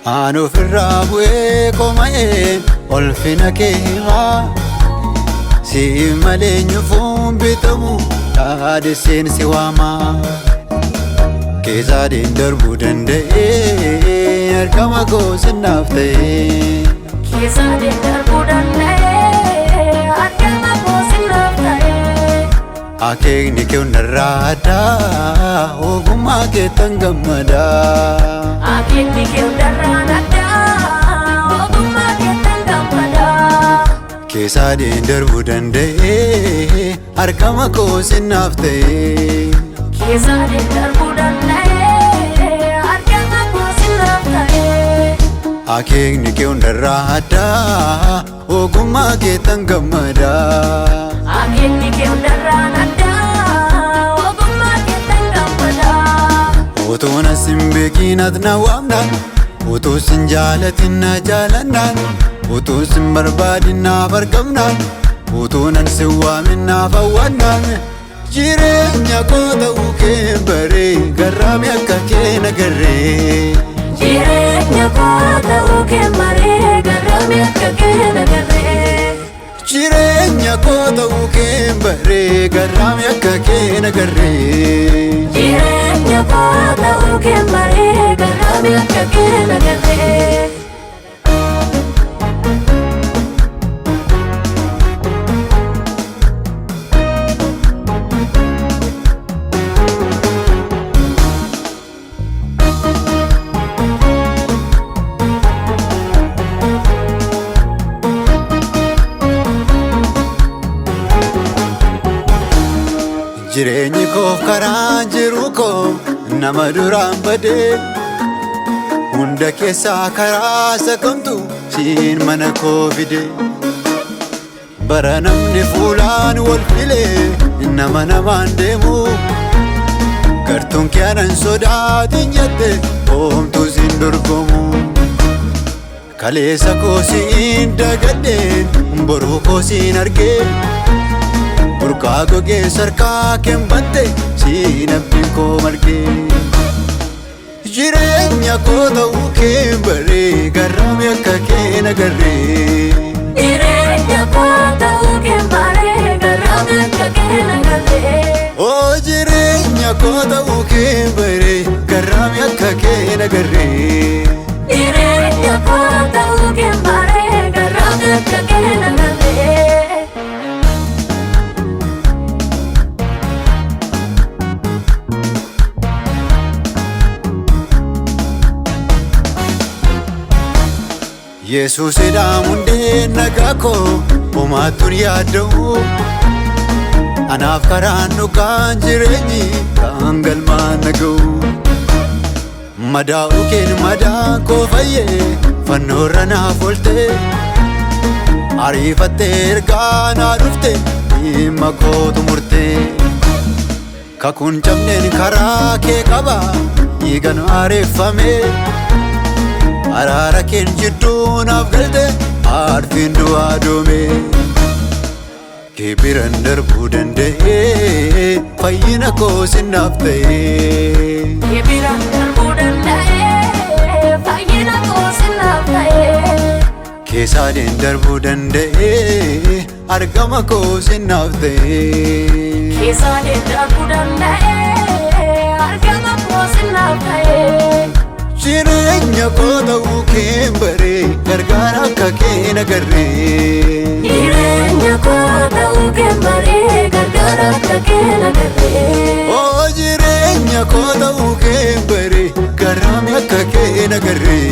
Aan ofirraa bu'ee koma'een ulfina kee himaa. Si malee nyufuun bitamu dhaadesseen si waamaa. Keessaadeen darbuu danda'ee argama koo sinnaaf ta'ee. Keessaadeen darbuu danda'ee argama koo sinnaaf ta'ee. Akeekni kee hundarraa addaa ogummaa keettan gammadaa. Akeekni kee hundarraa addaa ogummaa keettan gammadaa. Keessaadeen darbuu danda'ee argama koo sinnaaf ta'ee. Keessaadeen darbuu danda'ee argama koo sinnaaf ta'ee. Akeekni kee hundarraa addaa ogummaa keettan gammadaa. Akeekni kee hundarraa addaa ogummaa keettan gammadaa. Utuu na sin beekin ati na waamnaan, utuu sin jaalatin na jaalannaan, utuu sin barbaadin naaf argamnaan, utuu nan sin waamin naaf awwaannaan. Jireenya koo ta'uu kee baree garraamii akka kee nagarree. Jireenya koo ta'uu kee baree garraamii akka kee nagarree. Jireenya koo ta'uu kee baree garraamii akka kee nagarree. Jireenya koo ta'uu kee baree garraamii akka kee nagarree. Jireenyi koof karaan jiru koo nama duraan badee hunda keessaa karaa isa kamtu siin mana koo fide. Bara namni fuulaan wal filee nama namaan deemu gartuun kee anan sodaatin jette homtuu siin dorgomu. Kaleessa koo siin dagadheen boruu koo siin argee. Burqaa gogee sarkaa kembante siin abdiin koo margee. Jireenya koo ta'uu kee baree garraamii akka kee nagarree. Jireenya koo ta'uu kee baree garraamii akka kee nagarree. Oo jireenya koo ta'uu kee baree garraamii akka kee nagarree. Jireenya koo ta'uu kee baree garraamii akka kee nagarree. Yesuusidhaan hundee nagaa koo homaatuun yaadda'u. Anaaf karaan dhugaan jireenyi kan galmaan na ga'u. Madaa'uu keen madaan koo fayyee fannoorra naaf ooltee. Ariifattee ergaa naa dhufte dhimma kootu murtee. Kakuun cabneen karaa kee qaba dhiigan aareeffame. Araara keen jidduu naaf galte arfiin du'aa doome. Kee biran darbuu danda'ee fayyina koo sinnaaf ta'ee. Kee biraan darbuu danda'ee fayyina koo sinnaaf ta'ee. Keessaadeen darbuu danda'ee argama koo sinnaaf ta'ee. Keessaadeen darbuu danda'ee argama koo sinnaaf ta'ee. Jireenya koo ta'uu kee baree gargaara akka kee nagarree. Jireenya koo ta'uu kee baree gargaara akka kee nagarree. Oo jireenya koo ta'uu kee baree garraamii akka kee nagarree.